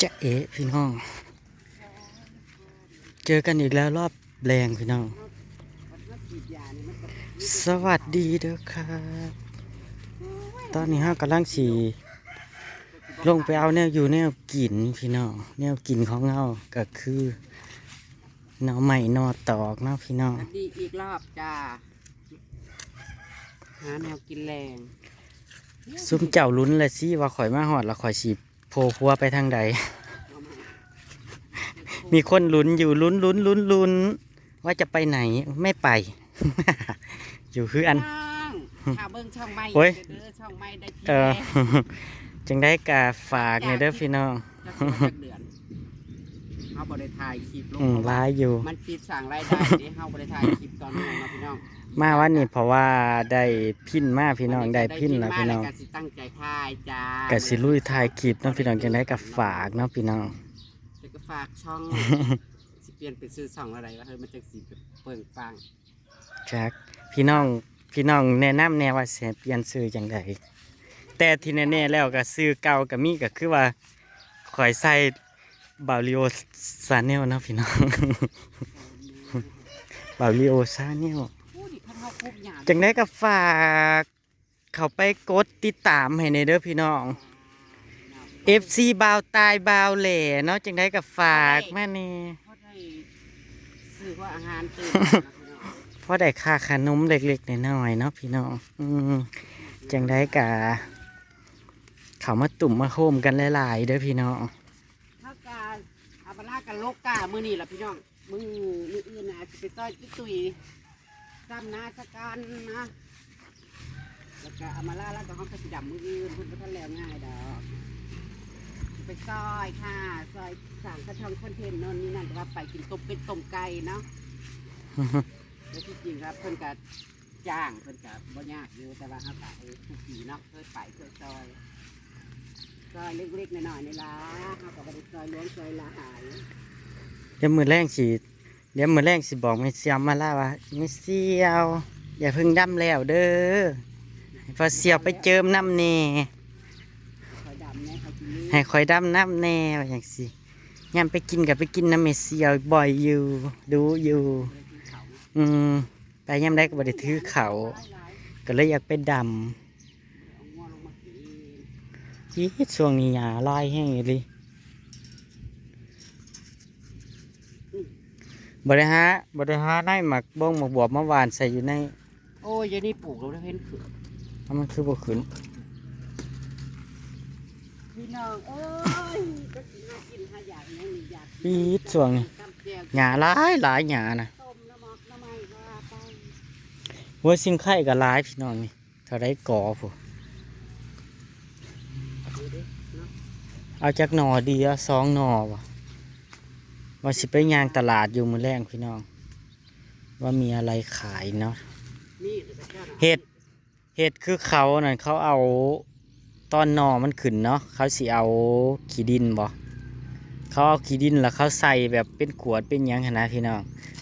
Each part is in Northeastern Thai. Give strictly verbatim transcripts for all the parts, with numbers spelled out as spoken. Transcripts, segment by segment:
จะเอะพี่น้อง เจอกันอีกแล้วรอบแรงพี่น้อง สวัสดีเด้อครับ ตอนนี้เฮากำลังสิลงไปเอาแนวอยู่แนวกินพี่น้อง แนวกินของเฮาก็คือหน่อไม้หน่อตอกเนาะพี่น้อง สวัสดีอีกรอบจ้า หาแนวกินแรง ซุมเจ้าลุ้นเลยสิว่าข่อยมาฮอดแล้วข่อยสิโผล่หัวไปทางใด มีคนลุ้นอยู่ ลุ้นลุ้นลุ้นลุ้นว่าจะไปไหน ไม่ไป อยู่เฮือน น้องถ้าเบิ่งช่องใหม่ โอ้ย เด้อช่องใหม่ได้พี่ เออ แม่ จังได้กาฝากในอยเด้อพี่น้อง จักสิว่าจักเดือนเฮาบ่ได้ถ่ายคลิปลง อืม เพราะว่า หลายอยู่ มันปิดสร้างรายได้เด้เฮาบ่ได้ถ่ายคลิปตอนนี้เนาะพี่น้อง มาวันนี้เพราะว่าได้พินมาพี่น้อง ได้พินแล้วพี่น้อง ก็สิตั้งใจถ่ายจ้า ก็สิลุยถ่ายคลิปเนาะพี่น้อง จังได้กาฝากเนาะพี่น้อง จะก็ฝากช่อง สิเปลี่ยนเป็นชื่อช่องอะไรวะเฮ้ยมันจังสิเปิงปัง ครับ พี่น้องพี่น้องแนะนำแน่ว่าสิเปลี่ยนชื่อจังใด แต่ที่แน่ๆแล้วก็ชื่อเก่าก็มีก็คือว่าข่อยใส่ Bauliu Channel เนาะพี่น้อง Bauliu Channel ผู้ที่เขาเฮาคุบหยาบ จังได้กาฝาก เข้าไปกดติดตามให้ในอยเด้อพี่น้อง เอฟซี บ่าวตายบ่าวแหล่เนาะ จังได้กาฝากมาแน่ เขาได้ซื้อว่าอาหารตื่น พอได้ค่าขนมเล็กๆน้อยๆเนาะพี่น้อง อืม จังได้กา เข้ามาตุ่มมาโฮมกันหลายๆเด้อพี่น้อง เขากาอาบาร่ากันโลกกามื้อนี้ล่ะพี่น้องมื้อมื้ออื่นน่ะอาจจะไปซอยตุ้ยตุ้ยซ้ำนาสะกันนะ แล้วก็อามาล่าแล้วก็เขาก็สิดำมื้ออื่นเพิ่นบ่ทันแล้วง่ายดอก ไปซอยค่ะ ซอยสร้างกระทงคอนเทนต์โน่นนี่นั่นแต่ว่าไปกินต้มเป็ดต้มไก่เนาะ แล้วที่จริงครับเพิ่นก็จ้างเพิ่นก็บ่ยากอยู่แต่ว่าเฮาก็เออทุกปีเนาะเคยไปเคยซอย ซอยเล็กๆน้อยๆนี่ล่ะเฮาก็บ่ได้ซอยหลวงซอยหลาย เดี๋ยวมื้อแรงสิ เดี๋ยวมื้อแรงสิบอกแม่เสี่ยวมาล่าว่า แม่เสี่ยว อย่าเพิ่งดำแล้วเด้อ ให้พ่อเสี่ยวไปเจิมน้ำแน่ คอยดำแน่เขากินนี่ ให้ข่อยดำน้ำแน่ว่าจังซี่ ยามไปกินก็ไปกินน้ำแม่เสี่ยวบ่อยอยู่ ดูอยู่ เขา อืม ไปยามใดก็บ่ได้ถือเขาว หลาย ก็เลยอยากไปดำ เอางัวลงมากิน อีดช่วงนี้หญ้าหลายแฮงอีหลี บ่ได้หา บ่ได้หาในหมากบงหมากบวบมาหว่านใส่อยู่ใน โอ้ยยายนี่ปลูกแล้วเห็นขึ้น แล้วมันคือบ่ขึ้น พี่น้องเอ้ยก็สิหากินหาอยากหยังนี่อยาก อีดช่วงนี้ ตำแจ่ว หญ้าหลายหลายหญ้านะ ต้มแล้วหมอกหน่อไม้ก็ว่าไป หัวซิงไคก็หลายพี่น้องนี่ เท่าใดกอพุ้น ดูดิเนาะ เอาจักหน่อดี เอาสองหน่อบ่ ว่าสิไปย่างตลาดอยู่มื้อแลงพี่น้อง ว่ามีอะไรขายเนาะ มีดหรือเปล่า เห็ด เห็ดคือเขานั่นเขาเอาตอนหน่อมันขึ้นเนาะ เขาสิเอาขี้ดินบ่ เขาเอาขี้ดินแล้วเขาใส่แบบเป็นขวดเป็นหยังหั้นนะพี่น้อง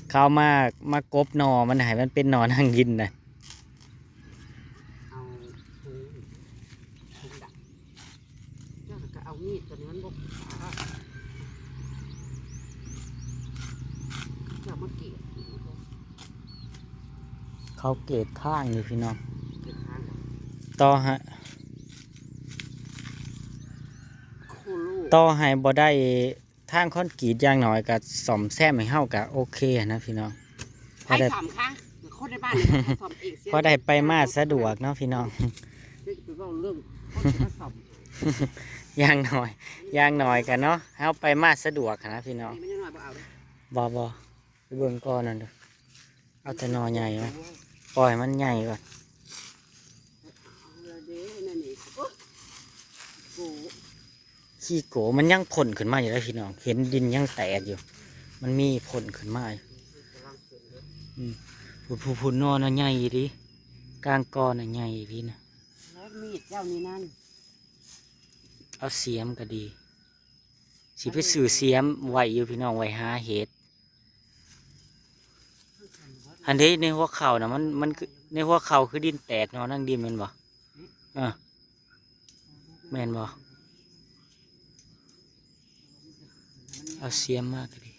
เขาเอามา มากบหน่อมันให้มันเป็นหน่อนั่งดินนะ เอาถุงถุงดำแล้วก็เอามีดตัวนี้มันบกขาเจ้ามาเกลียด เขาเกตทางอยู่พี่น้อง เก็บทาง ต่อให้ โคโล ต่อให้บ่ได้ทางคอนกรีตอย่างน้อยก็ซ่อมแซมให้เฮาก็โอเคนะพี่น้อง พอ ให้ ได้ ซ่อมค่ะคนในบ้านเนี่ยเขาซ่อมเองเสีย พอได้ไปมาสะดวกเนาะพี่น้อง เดี๋ยวจะไปเล่าเรื่องคนที่เขาซ่อม อย่างน้อย อย่างน้อยก็เนาะ เฮาไปมาสะดวกนะพี่น้อง นี่มันยังน้อยบ่เอาเลย บ่บ่ไปเบิ่งก่อนนั่นเด้อ เอาแต่หน่อใหญ่มา ปล่อยมันใหญ่ก่อน เอาเลยเด้นั่นนี่โอ้โห ขี้โกมันยังพ่นขึ้นมาอยู่เลยพี่น้อง เห็นดินยังแตกอยู่ มันมีพ่นขึ้นมาอยู่ กำลังขึ้นเลย อืม พุ้นพุ้นพุ้นหน่อนะใหญ่ดี กลางกอนะใหญ่ดีนะ แล้วมีดเจ้านี่นั่น เอาเสียมก็ดี สิไปซื้อเสียมไว้อยู่พี่น้อง ไว้หาเห็ด อันนี้ในหัวเข่านะมัน มันคือ ในหัวเข่าคือดินแตกเนาะ นั่งดินแม่นบ่ อ่ะ แม่นบ่ เอาเสียมมาก็ดี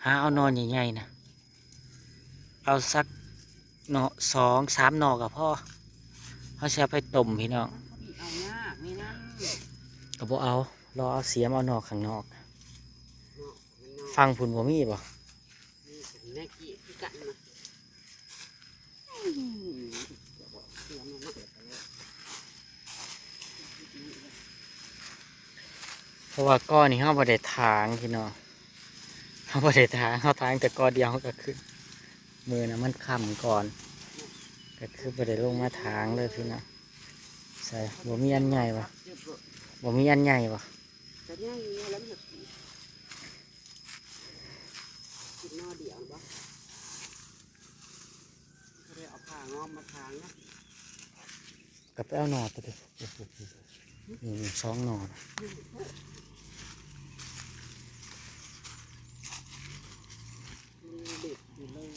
หาเอาหน่อใหญ่ๆนะ เอาสักหน่อ สองสามหน่อก็พอ เฮาสิเอาไปต้มพี่น้อง เอายากนี่นะ ก็บ่เอา รอเอาเสียมเอาหน่อข้างนอก ฟังผุ่นบ่มีบ่ นี่แน่กี้คือกันนะ เพราะว่าก่อนี่เฮาบ่ได้ถางพี่น้อง เฮาบ่ได้ถาง เฮาถางแต่ก่อเดียวเฮาก็ขึ้น มื้อนั้นมันค่ำก่อน ก็คือบ่ได้ลงมาถางเลยพี่น้อง ใส่ บ่มีอันใหญ่บ่ บ่มีอันใหญ่บ่ ก็ยังอยู่แล้วมันกินหน่อเดียวบ่ ก็เลยเอาผ้างอมมาทางนะ ก็ไปเอาหน่อตัวเดียว นี่สองหน่อนะ มันเด็ดอยู่เลย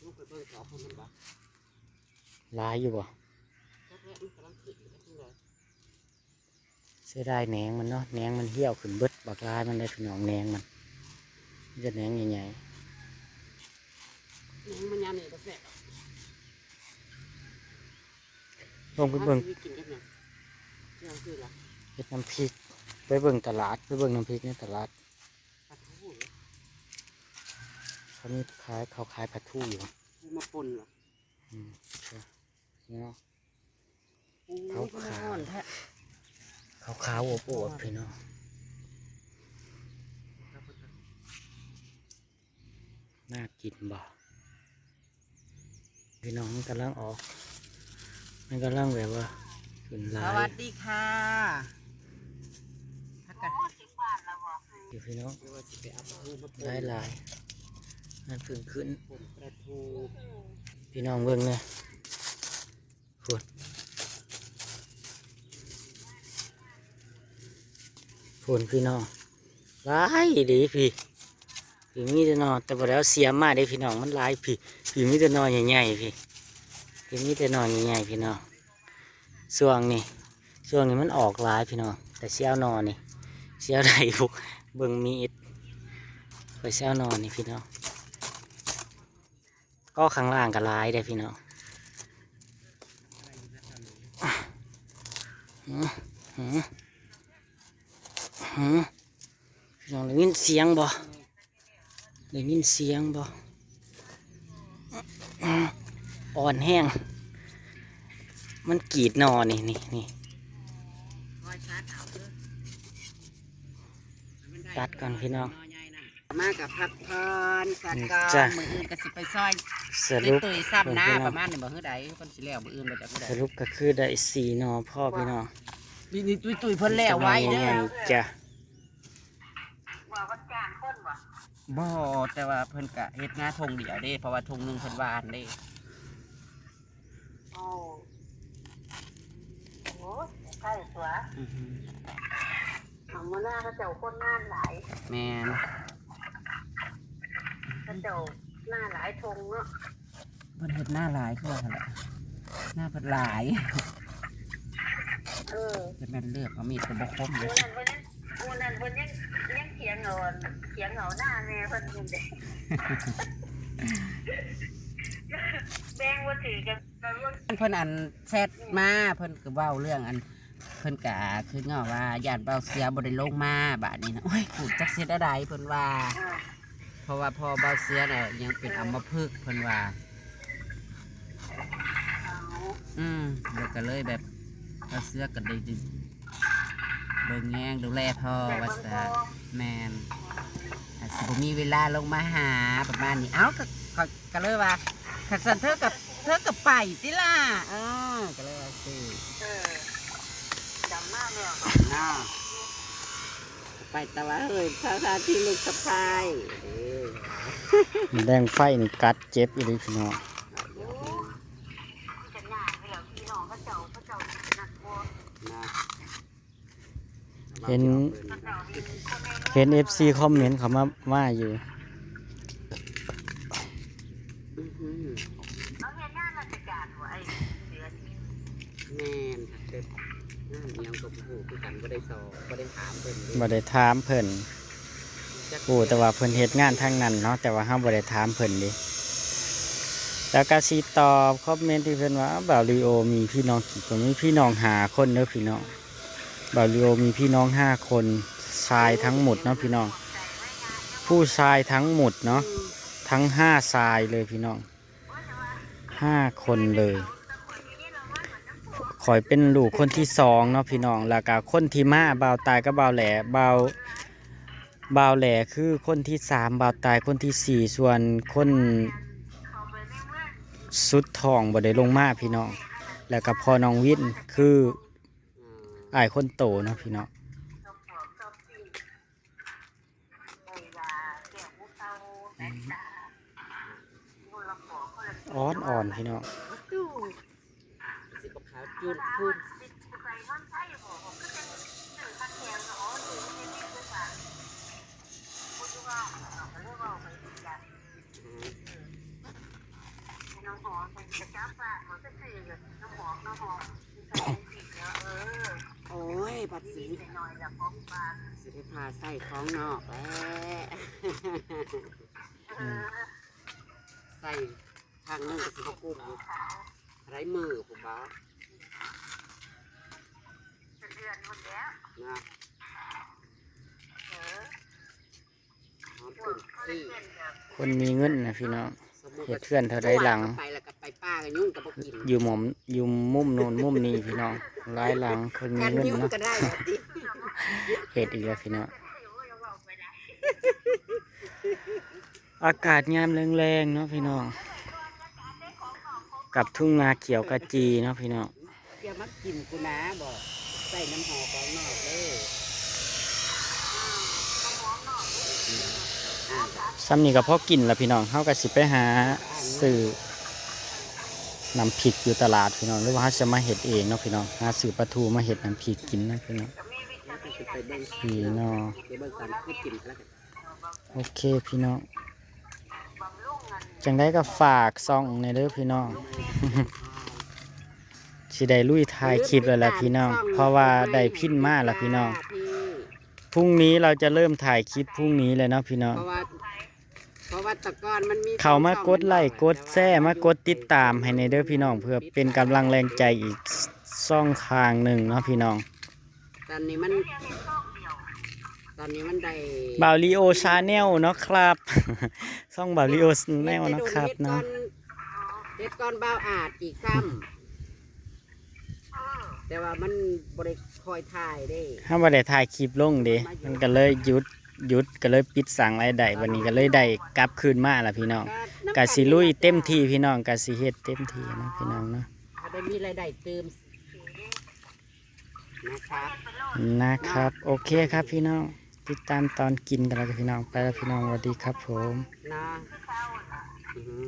ลูกไปเบิ่งเขาคนมันบ่ หลายอยู่บ่ จักแล้วมันกำลังขึ้นอยู่จักจั่งใด เสียดายแหนงมันเนาะ แหนงมันเหี่ยวขึ้นเบิด บักลายมันได้พี่น้อง แหนงมัน มีแต่แหนงใหญ่ๆ แหนงมันยามนี้ก็แซ่บ ลงไปเบิ่ง เอาไปกินกับหยัง เรื่องคือละ เฮ็ดน้ำพริก ไปเบิ่งตลาด ไปเบิ่งน้ำพริกในตลาด ปลาทูเหรอ เขามีขาย เขาขายปลาทูอยู่ มาป่นเหรอ อืม เนาะ โอ้ย ขาวๆ มันฮ้อนแท้ ขาวๆ อวบๆ พี่น้อง น่ากินบ่ พี่น้อง มันกำลังออก มันกำลังแบบว่า ขึ้นหลาย สวัสดีค่ะ พักกัน อยู่พี่น้อง หรือว่าสิไปเอาปลาทูมาป่น หลายๆ นั่นเพิ่งขึ้น ป่นปลาทู พี่น้องเบิ่งนะ พูน พูนพี่น้อง หลายดีพี่ พี่มีแต่หน่อ แต่บ่ได้เอาเสียมมาเด้พี่น้อง มันหลายพี่ พี่มีแต่หน่อใหญ่ๆ พี่ พี่มีแต่หน่อใหญ่ๆ พี่น้อง ช่วงนี้ ช่วงนี้มันออกหลายพี่น้อง แต่สิเอาหน่อนี่ สิเอาได้บุก เบิ่งมีด ไปสิเอาหน่อนี่พี่น้อง ก็ข้างล่างก็หลายเด้อพี่น้อง หือ หือ หือ พี่น้องได้ยินเสียงบ่ ได้ยินเสียงบ่ อ่อนแฮง มันกรีดหน่อนี่ นี่ นี่ ตัดก่อนพี่น้อง มากับพักผ่อนสักก่อน จ้ะ มื้ออื่นก็สิไปซอย สรุป ไปตุยซ้ำนะ เพิ่นพี่น้อง ประมาณนี้บ่ คือใด เพิ่นสิแล้วมื้ออื่นบ่จักมื้อใด สรุปก็คือได้สี่หน่อพ่อพี่น้อง นี่ นี่ตุยๆ เพิ่นแล้วไว้เด้อ ใหญ่ๆ จ้ะ บ่ แต่ว่าเพิ่นก็เฮ็ดนาทงเดียวเด้ เพราะว่าทงหนึ่งเพิ่นหว่านเด้ โอ้ โอ้ ใช่ตัว อือฮึ เอามาหน้าเขาเจ้าคนงานหลาย แม่น เขาเจ้าหน้าหลายทงเนาะ เพิ่นเฮ็ดนาหลายคือว่าหั่นแหละ นาเพิ่นหลาย เออ แต่แม่นเลือกเอามีดก็บ่คมเลย มื้อนั้นเพิ่นยัง มื้อนั้นเพิ่นยัง ยังเถียงเอา เถียงเอาหน้าแม่เพิ่นอยู่เด้ แบ่งบ่ถือกัน เพิ่นอันแชทมา เพิ่นก็เว้าเรื่องอัน เพิ่นก็คือเงาว่าย่านเบาเสียบ่ได้ลงมา บาดนี้นะ โอ้ย กูจักสิได้ใดเพิ่นว่า เพราะว่าพ่อเบาเสียน่ะยังเป็นอัมพฤกษ์เพิ่นว่า อืม แล้วก็เลยแบบเบาเสียก็ได้เบิ่งแยงดูแลพ่อว่าซะ แม่น อาจสิบ่มีเวลาลงมาหาประมาณนี้ เอ้า ก็ ก็ ก็เลยว่า คันซั่นเธอก็ เธอก็ไปติล่ะ เออ ก็เลยว่าสิ เออ จำหน้าแม่ก่อน เนาะ ไปแต่ว่าเฮ้ย ท่าทางที่ลูกสะใภ้ เออ แดงไฟนี่กัดเจ็บอีหลีพี่น้อง โอ้ย คือจะง่ายไปแล้ว พี่น้องเขาเจ้า เขาเจ้าจะนักบ่ นะ เห็น เห็นเอฟซีคอมเมนต์เขามา มาอยู่ อือหือ เอาเฮ็ดงานราชการบ่ไอ้เดือนนี้ แม่นค่ะเด้อ งานอิหยังก็บ่ฮู้คือกัน บ่ได้สอบ บ่ได้ถามเพิ่นเด้ บ่ได้ถามเพิ่น จัก ฮู้แต่ว่าเพิ่นเฮ็ดงานทางนั้นเนาะ แต่ว่าเฮาบ่ได้ถามเพิ่นเด้ แล้วก็สิตอบคอมเมนต์ที่เพิ่นว่า บ่าวลีโอมีพี่น้องกี่คน มีพี่น้องห้าคนเด้อพี่น้อง บ่าวลีโอมีพี่น้องห้าคน ชายทั้งหมดเนาะพี่น้อง ผู้ชายทั้งหมดเนาะ ทั้งห้าชายเลยพี่น้อง ห้าคนเลย ข้อยเป็นลูกคนที่สองเนาะพี่น้อง แล้วก็คนที่มา บ่าวตายกับบ่าวแหล่ บ่าว บ่าวแหล่คือคนที่สาม บ่าวตายคนที่สี่ ส่วนคนสุดท้องบ่ได้ลงมาพี่น้อง แล้วก็พ่อน้องวินคือ อืม อ้ายคนโตเนาะพี่น้อง อ่อนๆพี่น้อง ตู้ สิบ่ขาวจุดพุ้น โอ้ย บัดสิ สิไปพาใส่ของนอกแหละ อืม ใส่ทางหนึงก็สิบ่กุ้มอยู่ หลายมื้อพุ้นบ่ เป็นเดือนพุ้นแล้ว นะหอมกุ้งที่ คนมีเงินนะพี่น้อง สมมุติ เฮ็ดเฮือนเท่าใดหลัง ไปแล้วก็ไปป่ากัน ยุงก็บ่กิน อยู่หม่อง อยู่มุมโน้นมุมนี้พี่น้อง หลายหลัง คนมี กัน เงิน ยุง เนาะ ก็ได้ว่าติ เฮ็ดอีกแล้วพี่น้อง อากาศยามแลงๆเนาะพี่น้อง กับทุ่งนาเขียวขจีเนาะพี่น้อง อย่ามากินกูนะบ่ ใส่น้ำหอมของนอกเด้อ ส่ำนี้ก็พอกินแล้วพี่น้อง เฮาก็สิไปหาซื้อน้ำพริกอยู่ตลาดพี่น้อง หรือว่าเฮาจะมาเฮ็ดเองเนาะพี่น้อง หาซื้อปลาทูมาเฮ็ดน้ำพริกกินนะพี่น้อง ไปเบิ่ง พี่น้อง ไปเบิ่งกัน คือกินแล้วกัน โอเคพี่น้อง จังใดก็ฝากซ่องแหน่เด้อพี่น้อง สิได้ลุยถ่ายคลิปแล้วล่ะพี่น้อง เพราะว่าได้พินมาแล้วพี่น้อง พรุ่งนี้เราจะเริ่มถ่ายคลิปพรุ่งนี้เลยเนาะพี่น้อง เพราะว่า เพราะว่าแต่ก่อนมันมี เข้ามากดไลค์กดแชร์มากดติดตามให้แหน่เด้อพี่น้อง เพื่อเป็นกำลังแรงใจอีกช่องทางหนึ่งเนาะพี่น้อง ตอนนี้มัน ตอนนี้มันได้ บ่าวลีโอชาแนลเนาะครับ ช่องบ่าวลีโอชาแนลเนาะครับเนาะ เฮ็ดก่อนบ่าวอาดอีกซ้ำ แต่ว่ามันบ่ได้คอยถ่ายเด้ เฮาบ่ได้ถ่ายคลิปลงเด้ มันก็เลยหยุด หยุดก็เลยปิดสร้างรายได้ บัดนี้ก็เลยได้กลับคืนมาล่ะพี่น้อง ก็สิลุยเต็มที่พี่น้อง ก็สิเฮ็ดเต็มที่นะพี่น้องเนาะ เขาได้มีรายได้เติมนะครับ นะครับ โอเคครับพี่น้อง ติดตามตอนกินกันแล้วกันพี่น้อง ไปแล้วพี่น้อง สวัสดีครับผม นะอือหือ